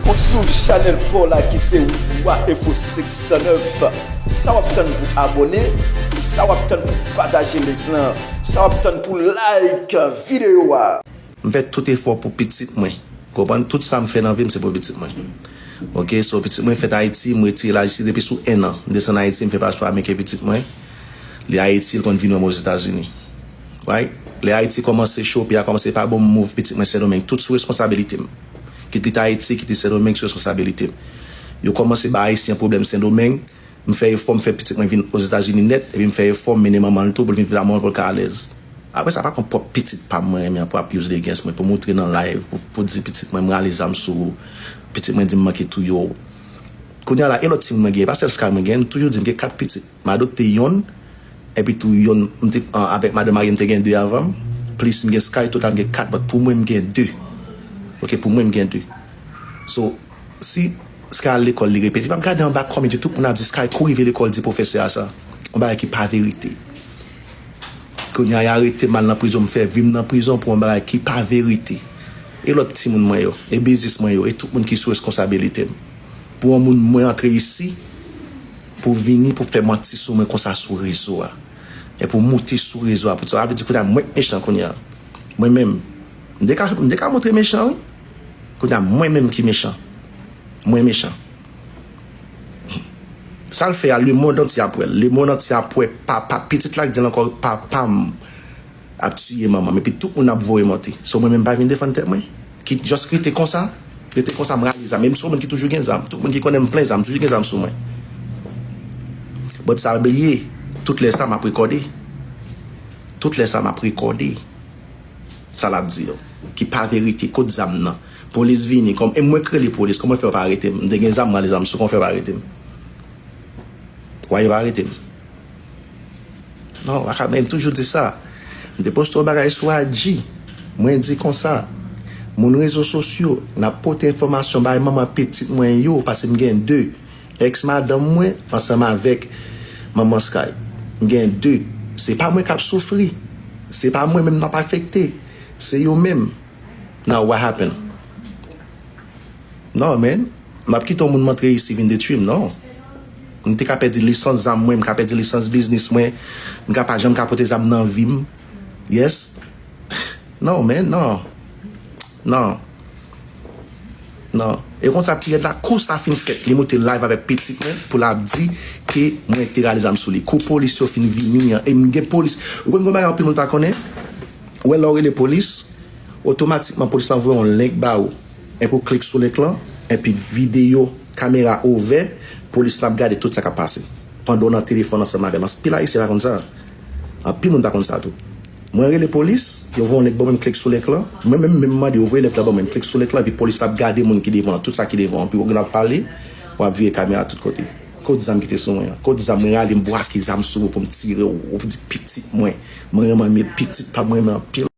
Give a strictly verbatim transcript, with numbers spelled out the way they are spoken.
Ou sou chanèl pa w la ki se Wa Enfo senk san nèf. Sa w ap tann pou abòne? Sa w ap tann pou pataje link lan? Sa w ap tann pou like videyo a? M fè tout efò pou pitit mwen. Konprann, tout sa m fè nan vi m se pou pitit mwen. Ok, so pitit mwen fèt Ayiti, m retire l Ayiti depi sou en an. M desann Ayiti, m fè paspò ameriken pitit mwen. Li Ayiti, l konn vin wè m Ozetazini. Right? Lè Ayiti kòmanse cho, peyi a kòmanse pa bon, m move pitit mwen Sendomeng. Tout sou responsabilite m. Kit li t Ayiti, kit li Sendomeng, sou responsabilite m. Yo kòmanse ba Ayisyen pwoblèm Sendomeng. M fè efò, m fè pitit mwen vin Ozetazini nèt, epi m fè efò, m mennen manman l tou pou l vin viv la manman l pou l ka alèz. Apre sa, pa pran pwòp pitit pa m mwen renmen an pou abuse against mwen, pou moutre nan live, pou, pou di pitit mwen, m rale zam sou ou. Pitit mwen di m manke touye w. Kounye a la, e lòt timoun mwen gen, e pa sèl Sky mwen gen, m toujou di m gen kat pitit. M adopte yonn, epi tou yonn, m te, an, avèk madanm marye m te gen de avan m, plis m gen Sky, total m gen kat, but pou mwen m gen de. Ok, pou mwen m gen de. So, si Sky al lekòl, li repete, pa gade anba kòmantè, tout moun ap di Sky, kou rive lekòl, di pwofesè a sa. Yon bagay ki pa verite. Kounye a, y arete m al nan prizon, m fè vi m nan prizon pou yon bagay ki pa verite. E lòt timoun mwen yo, e biznis mwen yo, e tout moun ki sou responsabilite m. Pou yon moun mwen antre isi, pou vini, pou fè manti sou mwen konsa sou rezo a. E pou moute sou rezo a, pou sa vle di kounye a mwen k mechan kounye a. Mwen menm, m te ka, m te ka montre mechan, wi. Kounye a mwen menm ki mechan. Mwen mechan. Sa l fè a, lemonn antye ap wè l. Lemonn antye ap wè papa, pitit la k di l ankò, papa m ap tiye manman m, epi tout moun ap voye monte. So mwen menm m pa vin defann tèt mwen. Ki just rete konsa, rete konsa, m rale zam. E m se yon moun ki toujou gen zam. Tout moun ki konnen m plen zam, toujou gen zam sou mwen. But sa bliye, tout lè sa m ap rekòde. Tout lè sa m ap rekòde. Sa l ap di yo, ki pa verite, kot zam nan? Polis vini, kòm, e mwen k rele polis, kòman fè yo pa arete m? M te gen zam, m rale zam sou, kòman fè yo pa arete m? Why yo pa arete m? Non, pa ka, men m toujou di sa. M te poste yon bagay sou I G. Mwen di konsa, moun rezo sosyo, n ap pote enfòmasyon bay manman pitit mwen yo, paske m gen de. Èks madanm mwen, ansanm avèk manman Sky. M gen de. Se pa mwen k ap soufri. Se pa mwen menm n ap afekte. Se yo menm. Now, what happen? Non, man. M ap kite yon moun m antre isi vin detwi m, non. M te ka pèdi lisans zam mwen, m ka pèdi lisans biznis mwen, m ka pa janm ka pote zam nan vi m. Yes. Non, man, non. Non. Non. E konsa, Pierre la, kou sa fin fèt, li moute live avèk pitit mwen pou l ap di ke mwen te rale zam sou li. Kou polis yo fin vini an, e m gen polis. Ou konn gen bagay anpil moun pa konnen? Ou wè lè w rele polis, otomatikman polis la voye yon link ba ou. Epi w klik sou link lan, epi videyo, kamera ouvè, polis la ap gade tout sa k ap pase. Pandan w nan telefòn ansanm avè l. Anpil Ayisyen pa konn sa. Anpil moun pa konn sa tou. Mwen rele polis, yo voye yon link ban mwen, m klik sou link lan. Mwen menm, menm mande yo voye link lan ban mwen, m klik sou link lan, epi polis la ap gade moun ki devan an, tout sa ki devan an. Epi w gen ap pale, w ap vire kamera tout kote. Kot zam ki te sou mwen an? Kot zam mwen rale, m bwake zam sou ou pou m tire w? Ou di pitit mwen. Mwen renmen, men pitit pa m renmen anpil.